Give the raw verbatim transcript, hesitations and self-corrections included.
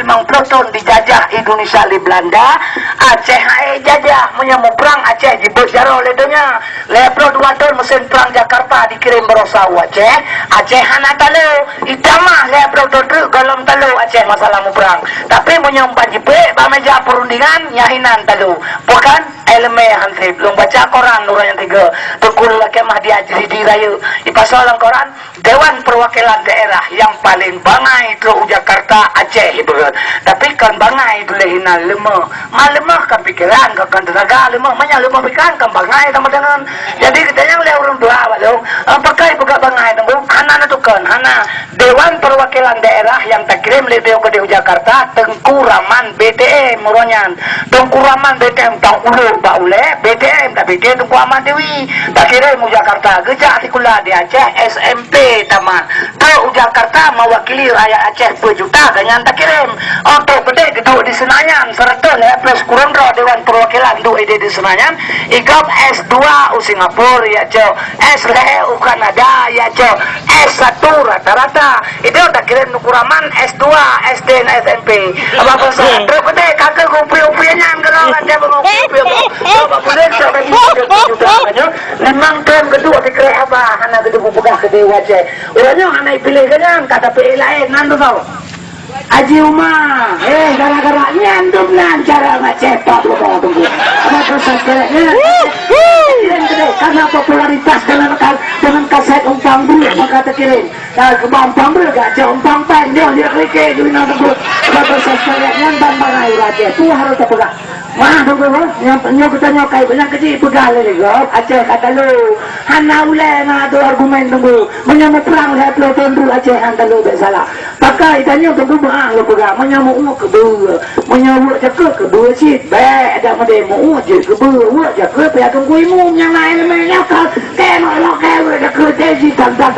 Limong ploh thon dijajah Indonesia lé Belanda, Aceh hana jajah. Meunyoe muprang, Aceh jibeuet jaroe lé donya. Lhèe ploh dua thon meusén prang Jakarta dikirém baroesa u Aceh, Aceh hana talo. Itamah lhèe ploh thon treuk gohlom talo Aceh masalah muprang. Tapi meunyoe ban jipék bak meja perundingan, nyan hinan talo. Bukan elemen hansip. Lôn baca koran uroe nyang tiga. Teungku Lulakée Mahdi Ajri di Rayeuk. Ipasoe lam koran, Dewan Perwakilan Daerah nyang paleng bangai trok u Jakarta, Aceh ibarat. Tapi kon bangai tuléh hinan, leumoh. Ma leumoh kan pikeran, kon, kon teunaga leumoh. Meunyoe leumoh pikeran, kon bangai sama dengan. Jadi, geutanyoe lé ureueng dua, Pak Long, apakah ipeugah bangai teungku? Hana neutukon, hana. Dewan Perwakilan Daerah nyang takirém lé Teuku di Jakarta, Teungku Raman B T M uroe nyan. Teungku Raman B T M tang ulok bak ulée, B T M tapi Teungku Raman Dewi. Takirém u Jakarta, geujak sikula di Aceh, S M P tamat. Trok u Jakarta mewakili rakyat Aceh peujuta, gobnyan takirém. Untuk beudé geuduek di Senayan, serta lhèe ploh sikureueng droe Dewan Perwakilan duek idéh di Senayan, igob S dua u Singapura, ya cok. S lhèe u Kanada, ya cok. S satu rata-rata. Itu takirém Teungku Raman S dua, S D, S M P. Apa pesan? Trok beudé, kakak kupi-kupi nyan, kalau ada kupi-kupi. Coba boleh, coba ini, coba juga, kan, ya? Memang thon geuduek dikeureuh abah, hana geuduek peugah keu Dewan Aceh. Uroe nyoe hana ipiléh gobnyan, ka tapi laén nan tu tau. Haji Uma, eh, gara-gara nyan dum nan cara ngaceh pak belum mau tunggu. Apa proses kerja? Nyan kedai, karena popularitas dengan ka-, dengan kaset umpang breuh, maka takirém. Nah, keu umpang breuh gak jauh umpang pan, dia, dia kerikil, dia nak tunggu. Apa proses kerja? Nyan ban bangai raja. Tu harus tapeugah. Mah, tunggu, nyoe, nyoe geutanyoe kai banyak keuji peugah lé gob, Aceh ka talo. Hana ulée na adu argumen tunggu. Meunyoe muprang lhèe ploh thon treuk Aceh han talo bék salah. Pakai tanyoe tunggu meu'ah lôn peugah. Meunyoe meu'uek keubeue. Meunyoe weuek jakeuet keubeue cit. Bék dak meudeh meu'uek jeuet keubeue. Weuek jakeuet pih tunggu imeum nyang laén leumeh nyoe ka. Teuh meu'uek keu weuek jakeuet teuh jih tan-tan.